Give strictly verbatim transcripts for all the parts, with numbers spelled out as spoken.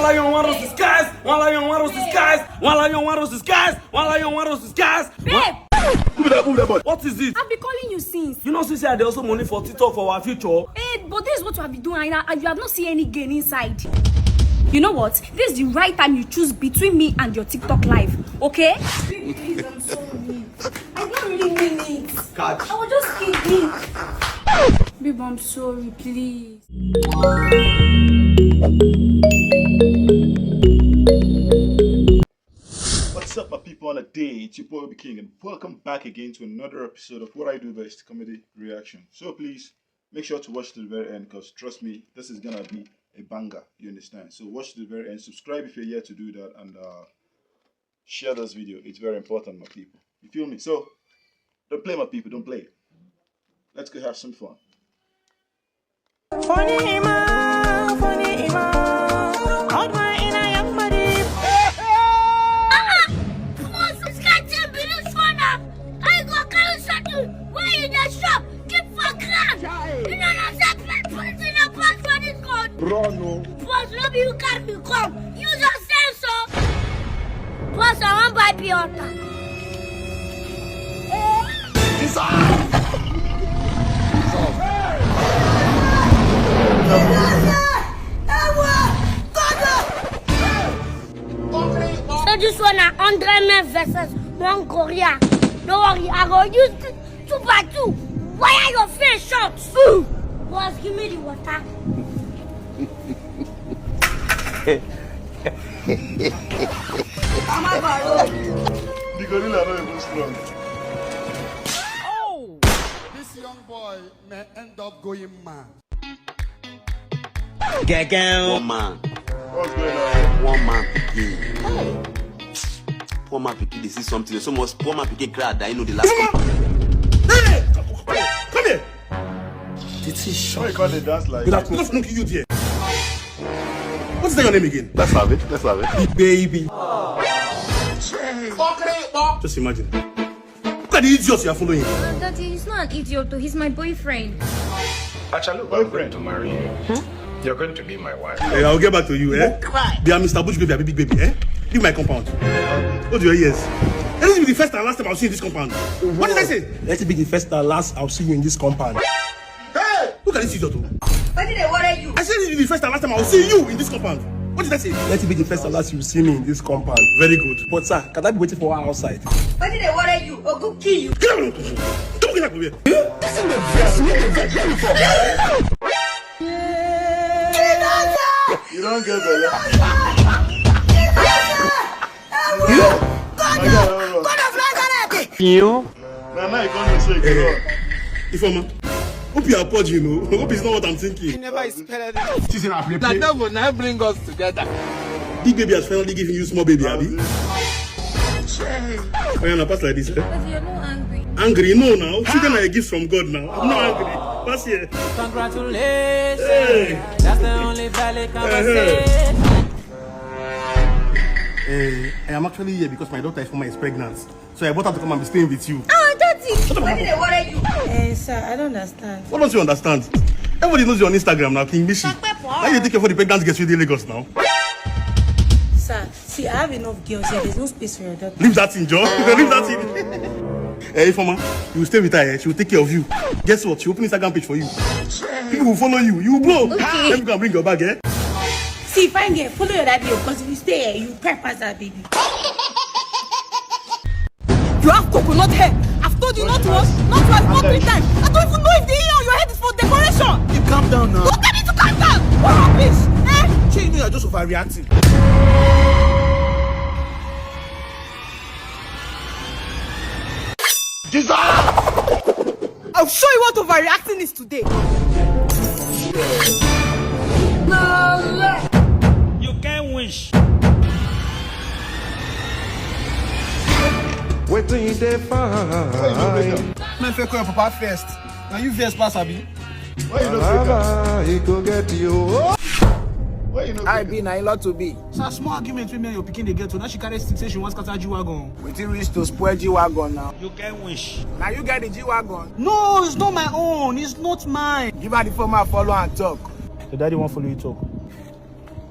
Lion want us disguise. One lion want us disguise. One lion want us disguise. One lion want us disguise. Babe! Move that, move that body. What is it? I've been calling you since. You know, since I dey also money for TikTok for our future. Eh, but this is what you have been doing, and, I- and you have not seen any gain inside. You know what? This is the right time you choose between me and your TikTok life, okay? Baby, please, I'm sorry. I don't really mean it. Catch. I was just kidding. Babe, I'm sorry, please. What's up, my people on the day? It's your boy Obi King, and welcome back again to another episode of What I Do Best Comedy Reaction. So please make sure to watch to the very end, because trust me, this is gonna be a banger. You understand? So watch to the very end. Subscribe if you're yet to do that, and uh, share this video. It's very important, my people. You feel me? So don't play, my people. Don't play. Let's go have some fun. Funny Ima, funny Ima, hot man in a young body. Small subscribe to be this one now. I go carry something. Why you just shop? Keep for ground. You know what I'm saying? Put it in a pot for this God. Run o. Boss, no be you carry me come. Use your sense, oh. Boss, I wan buy pure water. So this one na hundred men versus one gorilla. No worry, I go use two by two. Wire your face short. Boss, give me the water. The gorilla not even strong. This young boy may end up going mad. One man. What's going on? One man pikin. Poor man pikin dey see something. So much poor man pikin cry that you know the last one. Hey! Come here! This is Why you call it dance like Good afternoon. Look, look at you there. What's that your name again? Let's have it. Let's have it. Big baby. Just imagine. Look at the idiot you are following. Uh, Daddy, he's not an idiot, though. He's my boyfriend. Achalu, I'm going to marry you. You're going to be my wife. Hey, I'll get back to you, eh? Be a Mister Bush baby, a big baby, eh? Leave my compound. Hold your ears. Let this be the first and last time I'll see you in this compound. What did I say? Let it be the first and last I'll see you in this compound. Look at this idiot. Oh. Why did they worry you? I said it will be the first and last time I'll see you in this compound. What did I say? Let it be the first and last you see me in this compound. Very good. But sir, can I be waiting for her outside? Why did they worry you? Or go kill you? Get out of here. Don't get out of here. You don't get better. God of Nazareth! Now, now you come to say you run. Ifeoma, hope you are purging, you know. Hope it's not what I'm thinking. Never expected it. She's in our play. That devil now bring us together. Big baby has finally given you small baby, Abby. Oh, yeah, now pass like this, eh? But you're not angry. Angry? No, now. Children are a gift from God now. I'm not angry. Pass here. Congratulations. Hey. That's the only valid Uh-huh. conversation. Eh, I am actually here because my daughter Ifeoma is pregnant. So I brought her to come and be staying with you. Oh, Daddy! Why did they worry you? Eh, sir, I don't understand. What don't you understand? Everybody knows you on Instagram now, King Bishi. Why you take care for the pregnant girls with the Lagos now? Sir, see, I have enough girls here. There's no space for your daughter. Leave that thing, Joe. Leave that thing. Hey, Ifeoma, you stay with her, eh? She will take care of you. Guess what? She open Instagram page for you. People will follow you. You will blow. Okay. Let me go and bring your bag, eh? See, fine girl, follow your daddy because if you stay here, you pray pass that baby. You have coconut hair. I've told you not once, not twice, not three times. I don't even know if the hair on your head is for decoration. You calm down now. Don't tell me to calm down. What rubbish? Eh? Shey you know you're just overreacting. Jesus! I'll show you what overreacting is today. You can wish. Wetin you dey find? Man, fair call your papa first. Now you first pass, Abi. Why you not say that? He go get you. Why you not I say be na in-law to be. It's a small argument with me and your pikin dey get to. Now she carry stick say she wants scatter G-Wagon. Wetin reach to spoil G-Wagon now? You can wish. Now you get the G-Wagon. No, it's not my own. It's not mine. Give her the phone, ma follow and talk. Your daddy won't follow you talk.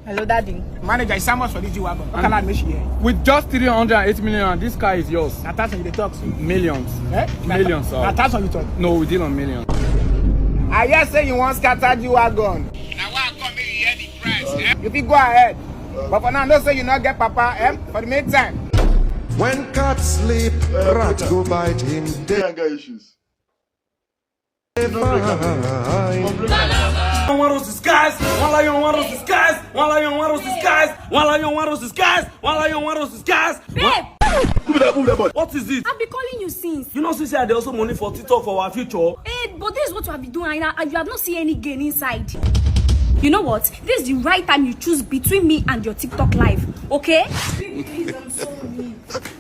Hello, daddy. Manager, it's how much for this G-Wagon? What can I make here? With just three hundred and eight million, and this car is yours. Na thousand you dey talk so. Millions. Eh? Millions, Na sir. Thousand you talk. No, we deal on millions. I hear say you wan scatter G-Wagon. Na why I come make you hear the price. Eh? You fit go ahead. But for now, know say you no get papa. Eh? For the meantime. When cat sleep, rat go bite him. They anger issues. Fine. One rose disguise, one lion, one rose disguise, one lion, one rose disguise, one lion, one rose disguise, one lion, one rose disguise. Babe, Move that, move that boy. What is it? I've been calling you since. You know, since I dey also money for TikTok for our future. Eh, but this is what you have been doing, and I- you have not seen any gain inside. You know what? This is the right time you choose between me and your TikTok life, okay? Baby, please, I'm sorry.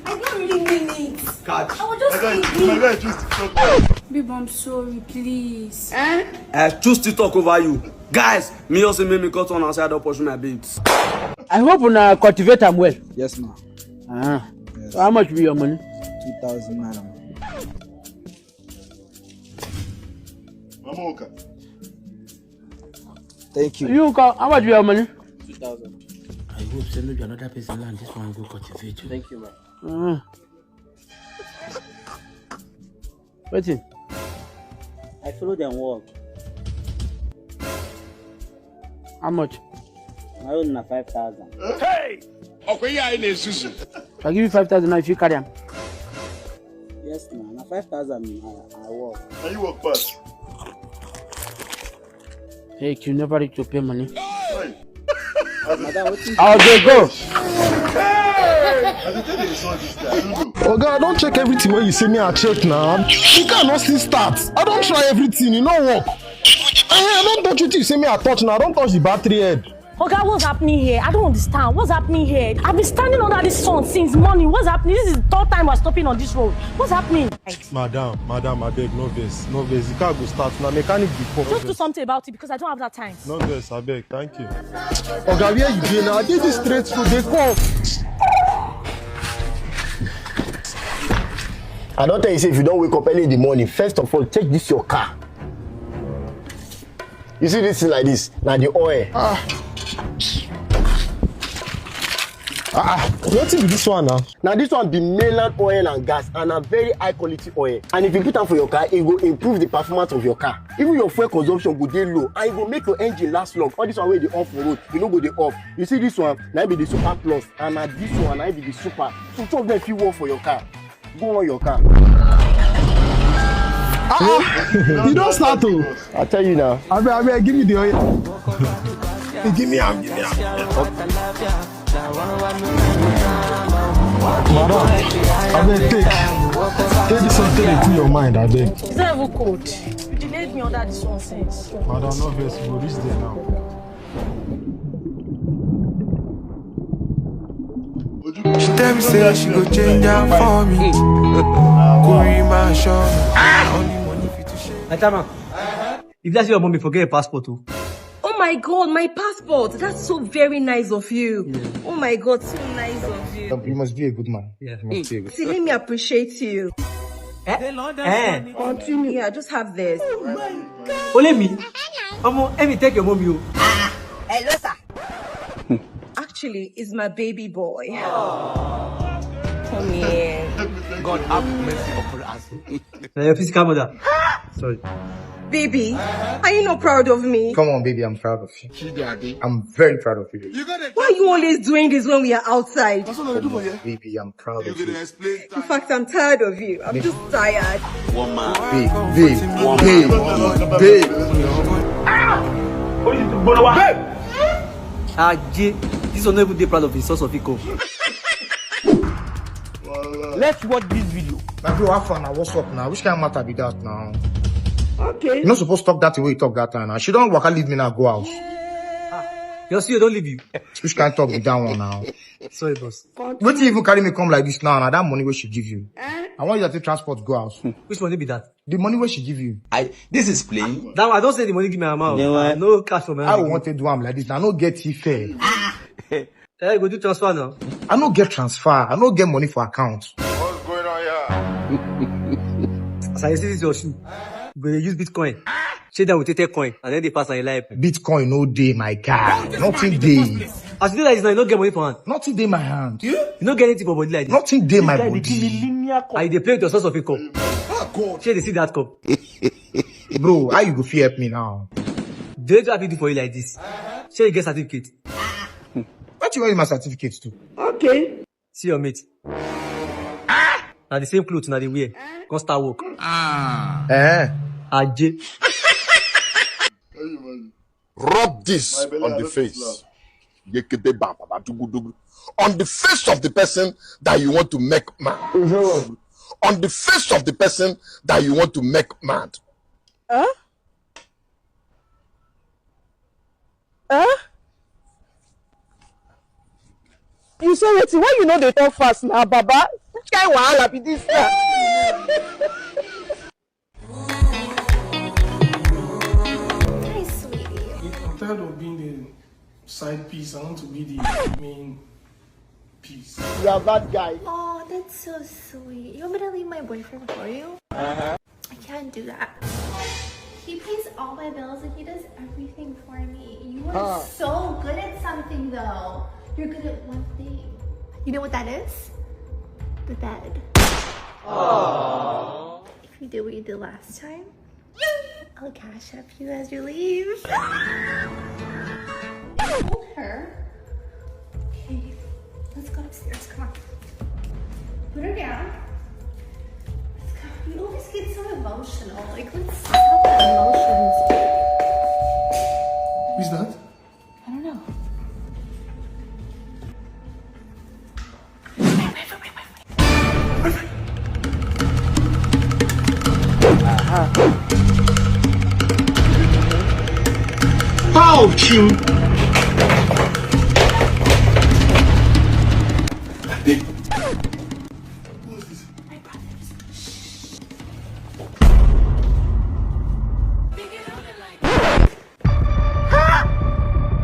I don't really mean it. Catch. I was just My guy, kidding. my guy, choose TikTok. Babe, I'm sorry, please. I choose TikTok over you. Guys, me also make me cut on and say I don't pursue my babes. I hope una cultivate am well. Yes, ma. Ah. So how much be your money? Two thousand naira. Mama Oka. Thank you. You come, how much be your money? Two thousand. I hope say maybe another person land this one go cultivate. Thank you, ma. Ah. Wetin? I follow them work. How much? My own na five thousand. Hey! Ọkọ ihe anyị na-esusu. If I give you five thousand now, if you carry am. Yes, ma. Na five thousand I, I work. Na you work pass. Hey, you never reach to pay money. Hey! Madam, wetin I'll go go. As I tell you, saw this guy. Don't do. Oga, I don check everything wey you say me I check now. The car no still start. I don try everything, e no work. Eh, I don touch wetin you say me I touch now. I don touch the battery head. Oga, what's happening here? I don't understand. What's happening here? I've been standing under this sun since morning. What's happening? This is the third time we're stopping on this road. What's happening? Madam, madam, abeg, no vex, no vex. The car go start. Na mechanic be call. Just do something about it because I don't have that time. No vex, abeg, thank you. Oga, where you dey now? I dey this straight road, dey come. I don tell you say if you don wake up early in the morning, first of all, check this your car. You see this thing like this, na the oil. Ah, wetin be this one now? Na this one be mainland oil and gas, and na very high quality oil. And if you put am for your car, e go improve the performance of your car. Even your fuel consumption go dey low, and e go make your engine last long. All this one wey dey off for road, e no go dey off. You see this one, na im be the super plus, and na this one, na im be the super. So two of them fit work for your car. Go on your car. Ah, ah, you don start o. I tell you now. Abeg, abeg, give me the oil. Give me am, give me am. Madam, abeg take. Take this one, take it to your mind, abeg. It's not even cold. You delayed me under this one since. Madam, no vex, we go reach there now. She tell me say she go change am for me. Kurima show. Only money fit to share. Atama, if that's your mommy, forget your passport too. Oh my God, my passport. That's so very nice of you. Oh my God, so nice of you. You must be a good man. Yeah. You must be a good. See, let me appreciate you. Eh? Eh? Yeah, just have this. Only me. Omo, let me take your mommy. Oh. Hello, sir. Actually, it's my baby boy. Come here. God have mercy upon us. Na your physical mother. Sorry. Baby, are you not proud of me? Come on, baby, I'm proud of you. I'm very proud of you. Why are you always doing this when we are outside? Baby, I'm proud of you. In fact, I'm tired of you. I'm just tired. Babe, babe, babe, babe. Ajay, this one no even dey proud of his source of income. Let's watch this video. My bro, how far now? What's up now? Which kind of matter be that now? Okay. You not supposed to talk that way you talk that time now. She don't waka leave me now, go out. Your C E O don leave you. Which kind of talk be that one now? Sorry, boss. Wetin even carry me come like this now? Now that money wey she give you, I want you to take transport go house. Which money be that? The money wey she give you. I this is playing. That one, I don't say the money give me amount. Yeah, I what? No cash for my I hand. Want to do am like this. I no get it fair. Eh, you go do transfer now. I no get transfer. I no get money for account. What's going on here? As I see this your shoe, you go dey use Bitcoin. Shey dem go take take coin and then dey pass am life. Bitcoin no dey, my guy. Nothing dey. As you dey like this now, you no get money for hand. Nothing dey my hand. You no get anything for body like this. Nothing dey my body. And you dey play with your source of income. Shey you dey see that cup? Bro, how you go fit help me now? The way I fit do for you like this. Shey you get certificate? What you want my certificate to? Okay. See your mate. Na the same clothes una dey wear. Come start work. Eh? Aje. Rub this on the face. Yekede ba ba ba dugu dugu. On the face of the person that you want to make mad. On the face of the person that you want to make mad. Huh? Huh? You say wetin? Why you no dey talk fast na, Baba? Which kind wahala be this now? Hi, sweetie. I'm tired of being the side piece. I want to be the main piece. You are that guy. Oh, that's so sweet. You want me to leave my boyfriend for you? Uh-huh. I can't do that. He pays all my bills and he does everything for me. You are so good at something, though. You're good at one thing. You know what that is? The bed. Aww. If you do what you did last time, I'll cash app you as you leave. Hold her. Okay, let's go upstairs. Come on. Put her down. Let's go. You always get so emotional. Like, let's settle the emotions. Who's that? I don't know. Ouch!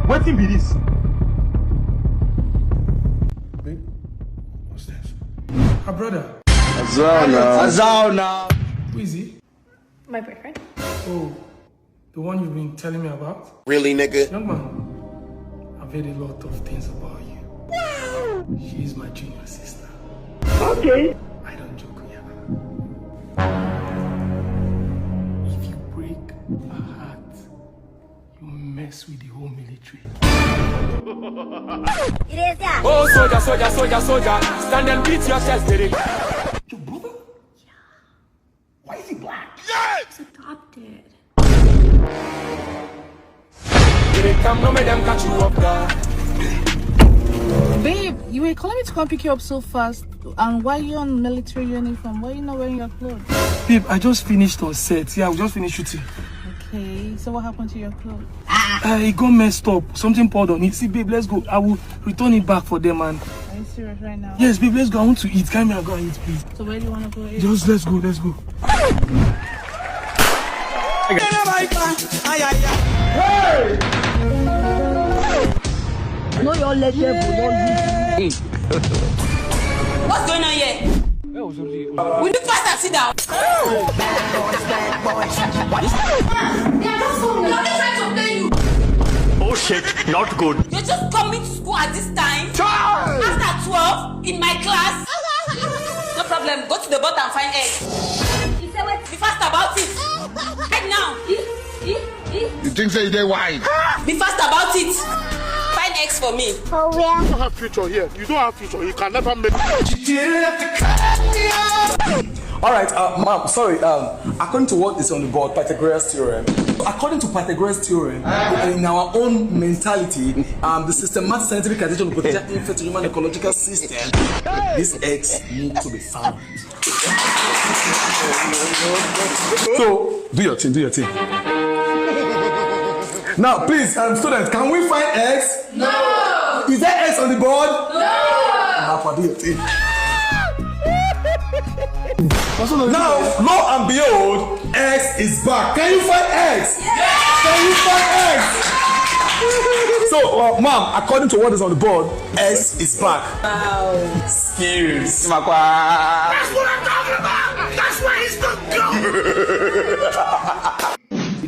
Wetin be this? Babe, what's this? Her brother. Azal now. Azal now. Who is he? My boyfriend. Oh, the one you've been telling me about? Really, nigga? Young man, I've heard a lot of things about you. She is my junior sister. Okay. I don't joke with her. If you break her heart, you mess with the whole military. It is that. Oh, soldier, soldier, soldier, soldier, stand and beat your chest, did it? Your brother? Why is he black? Yes! He's adopted. Did it come, no, make them catch you off guard. Babe, you were calling me to come pick you up so fast, and why you on military uniform? Why you not wearing your clothes? Babe, I just finished on set. Yeah, we just finished shooting. Okay, so what happened to your clothes? Uh, it got messed up. Something poured on it. See, babe, let's go. I will return it back for them, man. Are you serious right now? Yes, babe, let's go. I want to eat. Carry me and go and eat, please. So where do you want to go eat? Just let's go, let's go. Hey! No, your leg, devil, no leave. What's going on here? Will you faster sit down? They are not coming. They're only trying to play you. Oh shit, not good. You're just coming to school at this time? Child! After twelve, in my class? No problem. Go to the boat and find egg. He said, "Wait." Be fast about it. Right now. You think say you dey wise? Be fast about it. Find eggs for me. You don't have future here. You don't have future. You can never make. All right, uh, ma'am, sorry. Um, according to what is on the board, Pythagoras theorem. According to Pythagoras theorem, in our own mentality, um, the systematic scientific calculation of potential effect on human ecological system, these eggs need to be found. So, do your thing, do your thing. Now, please, um, students, can we find X? No! Is there X on the board? No! Now, for do your thing. Now, lo and behold, X is back. Can you find X? Yes! Can you find X? So, uh, ma'am, according to what is on the board, X is back. Wow. Skills. Makwa. That's what I'm talking about. That's why he's not going.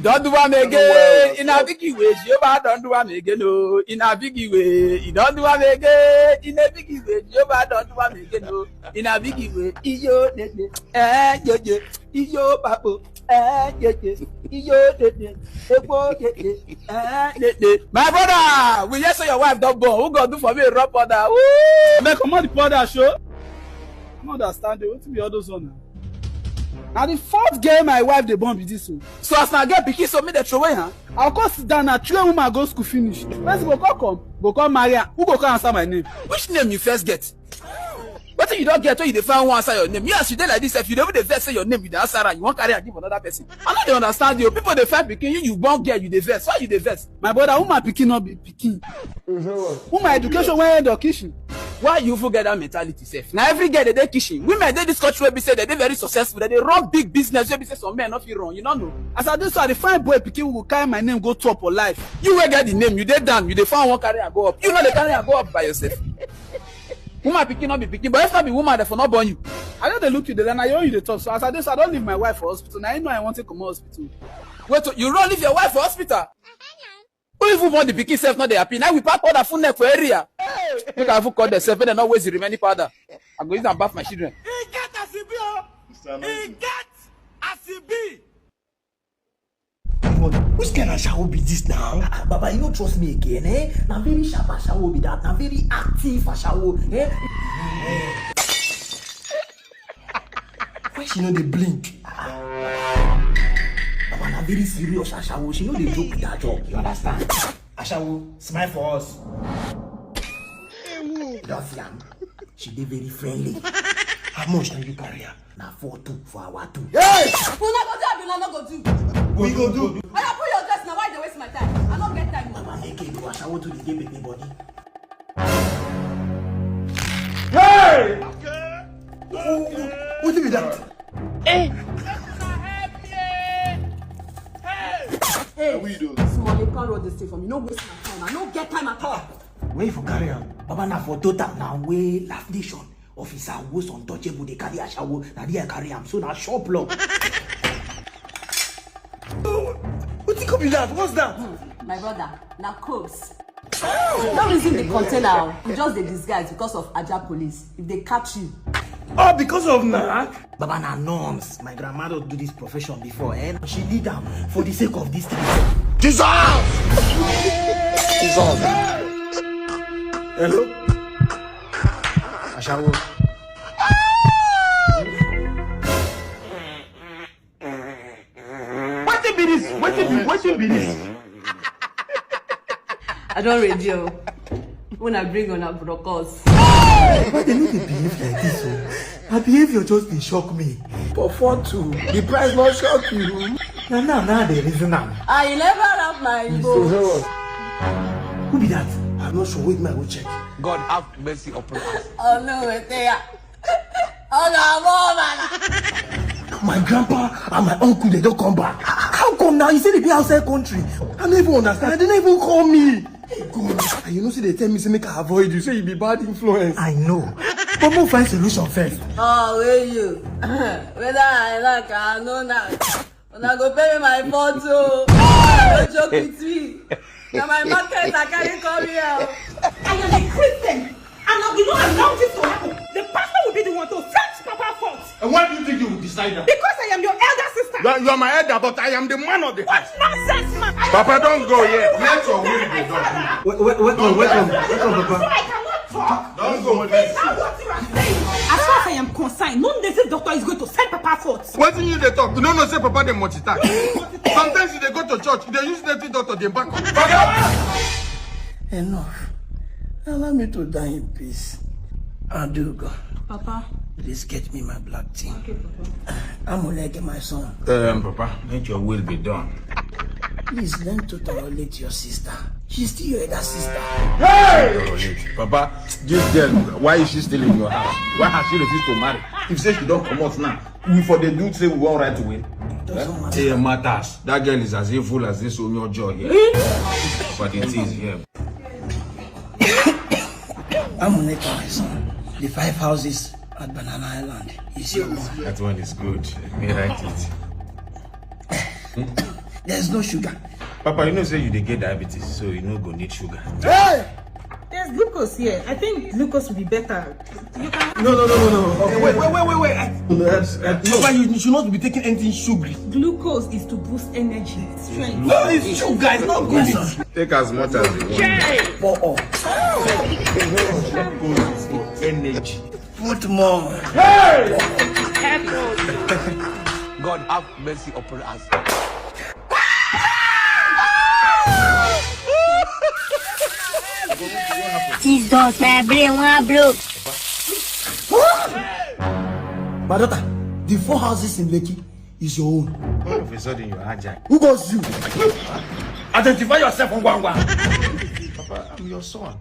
Don't do am again. In a big way, Jehovah don't do am again. Oh, in a big way, he don't do am again. In a big way, Jehovah don't do am again. Oh, in a big way, iyo dede, eh, dede, iyo babo, eh, dede, iyo dede, epo dede, eh, dede. My brother, we hear say your wife don born. Who go do for me a rub powder? Woo! Make comot the powder, show. I no understand you. Wetin be all those one now? Na the fourth girl my wife dey born be this o. So as na girl pikin so, me dey throw away, huh? I go come sit down na train woman go school finish. Person go come come, go come marry am. Who go come answer my name? Which name you first get? Wetin you don get wey you dey find wan answer your name? You as you dey like this sef, you dey even dey vex say your name you dey answer am, you wan carry am give another person. I no dey understand you. People dey find pikin, you you born girl, you dey vex. Why you dey vex? My brother, woman pikin no be pikin. Woman education wey end of kitchen. Why you even get that mentality sef? Na every girl dey dey kitchen. Women dey this country wey be say dem dey very successful. Dem dey run big business wey be say some men no fit run. You no know. As I dey so, I dey find boy pikin who go carry my name go top for life. You wey get the name, you dey down, you dey find wan carry am go up. You no dey carry am go up by yourself. Woman pikin no be pikin, but if no be woman, dem for no born you. I no dey look you, dey na your own you dey talk. So as I dey so, I don leave my wife for hospital. Na you know I wan take comot hospital. Wait, you run leave your wife for hospital? Who even born the pikin sef no dey happy. Now we pack powder full neck for area. Make I even cut the sef, make dem no waste the remaining powder. I go use am baff my children. E get as e be o. E get as e be. But which kind of ashawo be this now? Ah, ah, Baba, you no trust me again, eh? Na very sharp ashawo be that. Na very active ashawo, eh? Why she no dey blink? Ah, ah. Baba, na very serious ashawo. She no dey joke with her job. You understand? Ashawo, smile for us. You don see am? She dey very friendly. How much na you carry am? Na four two for our two. Hey! Una go do abi una no go do? We go do. Oya, pull your dress na, why you dey waste my time? I no get time. Mama, make it do ashawo to the day baby body. Hey! Wetin be that? Hey! Hey! Small, you can't roll this thing for me. No waste my time. I no get time at all. Where you for carry am? Baba, na for total na wey Laugh Nation officer was untouchable dey carry ashawo, na there I carry am. So na shop lock. Wetin come be that? What's that? Hmm, my brother, na clothes. No reason the container, oh. You just dey disguise because of Ajah police. If they catch you. Oh, because of knack? Baba, na norms. My grandma don do this profession before, eh? She lead am for the sake of this thing. Jesus! Jesus! Hello? Ashawo. Wetin be this? Wetin be, wetin be this? I don ready o. Una bring una brokos. Why they no dey behave like this o? Her behavior just dey shock me. For four two, the price no shock you. Na now now I dey reason am. I never wrap my Igbo. Who be that? I'm not sure. Wait, my go check. God have mercy upon us. Oh no, wait there. Oh no, I'm all man. My grandpa and my uncle, they don't come back. How come now? You say they be outside country. I don't even understand. They don't even call me. Hey, God. And you know, say they tell me, say make I avoid you. Say you be bad influence. I know. But we'll find solution first. Oh, will you? Whether I like, I know now. Una go pay me my photo. No joke with me. Na my market I carry come here. I am a Christian, and I will not allow this to happen. The pastor will be the one to set Papa forth. And why do you think you will decide that? Because I am your elder sister. You are, you are my elder, but I am the man of the house. What nonsense, man! Papa, don't go yet. Let your will be done. Wait, wait, wait, wait, wait, wait, wait, Papa. So I cannot talk. Don't go with me. Is that what you are saying? As far as I am concerned, no native doctor is going to send Papa forth. Wetin you dey talk? You no know say Papa dey multitask. Sometimes you dey go to church, you dey use native doctor dey back up. Enough. Allow me to die in peace. Adugo. Papa. Please get me my black tea. Okay, Papa. Amuleke, my son. Um, Papa, let your will be done. Please learn to tolerate your sister. She's still your elder sister. Hey! Tolerate. Papa, this girl, why is she still in your house? Why has she refused to marry? If say she don comot now, we for the dude say we wan right away. Doesn't matter. Say matters. That girl is as evil as this Onyojo here. But it is here. Amuleke, my son. The five houses at Banana Island is your own. That one is good. Let me write it. There's no sugar. Papa, you know say you dey get diabetes, so you no go need sugar. Hey! There's glucose here. I think glucose would be better. You can. No, no, no, no, no. Okay, wait, wait, wait, wait, wait. I, No, that's, Papa, you should not be taking anything sugary. Glucose is to boost energy, strength. No, it's sugar. It's not good. Take as much as you want. For all. For energy. Put more. God have mercy upon us. Jesus, my brain wan broke. My daughter, the four houses in Lekki is your own. All of a sudden, you're agile. Who goes you? Identify yourself, Ngwangwa. Papa, I'm your son.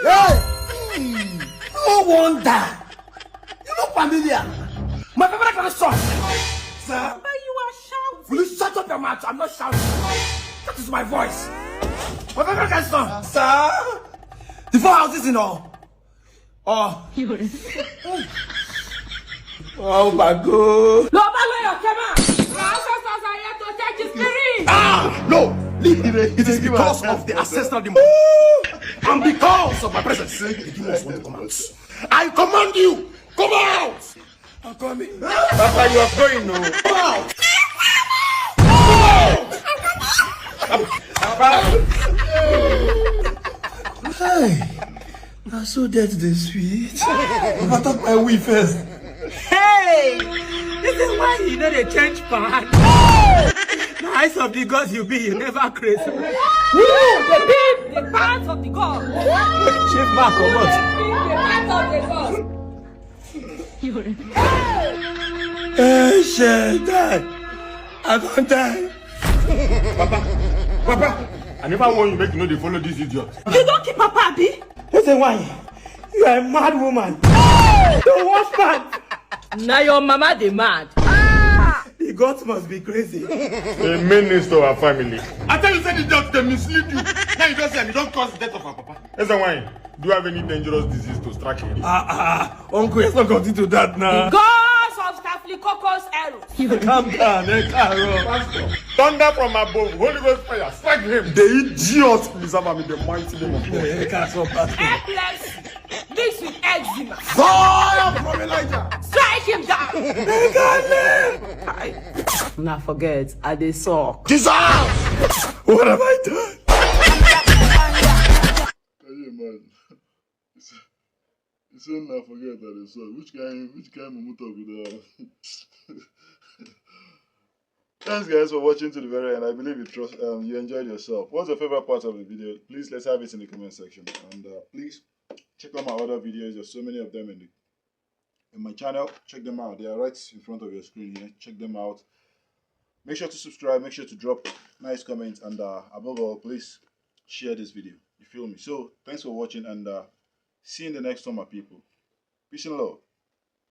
Hey! No wonder. You look familiar. My favorite grandson. Sir, But you are shouting. Will you shut up your mouth? I'm not shouting. That is my voice. My favorite grandson. Sir, the four houses in all. Oh. Oh my God. Lọ bá lọ́yọ̀ kẹ́ máa. Our ancestors are here to take his spirit. Ah, no. Leave. It is because of the ancestral demon. And because of my presence, the demons want to come out. I command you, come out. I'm coming. Papa, you are going now. Come out. Come out. Hey, na so death dey sweet. Papa, talk my way first. Hey! This is why you know they change part. The eyes of the gods you be, you never crazy. Woo! The beat, the part of the god. Chief Mark, come on. The part of the god. Hey, shit, die. I don't die. Papa, Papa, I never warn you make you no dey follow this idiot. You don't keep Papa Abi. Who say why? You are a mad woman. The worst part. Now your mama dey mad. The gods must be crazy. A menace to our family. I tell you, say the doctor mislead you. Now you don't say you don't cause the death of our papa. That's why. Do you have any dangerous disease to strike him? Ah, ah, uncle, let's not continue to that now. Gods of Staphylococcus aureus. Calm down, eh, Carol. Thunder from above, Holy Ghost fire, strike him. The idiot, preserve him in the mighty name of God. Eh, Carol, Pastor. Epilepsy mixed with eczema. Fire from Elijah. Strike him down. Now forget, I dey suck. Jesus! What have I done? Can you imagine? He say, he say, "Now forget that they saw." Which kind, which kind mumu talk with that? Thanks, guys, for watching to the very end. I believe you trust, um, you enjoyed yourself. What's your favorite part of the video? Please, let's have it in the comment section. And uh, please check out my other videos. There's so many of them in the in my channel. Check them out. They are right in front of your screen here. Check them out. Make sure to subscribe. Make sure to drop nice comments, and uh, above all, please share this video. You feel me? So thanks for watching, and uh, see you in the next one, my people. Peace and love.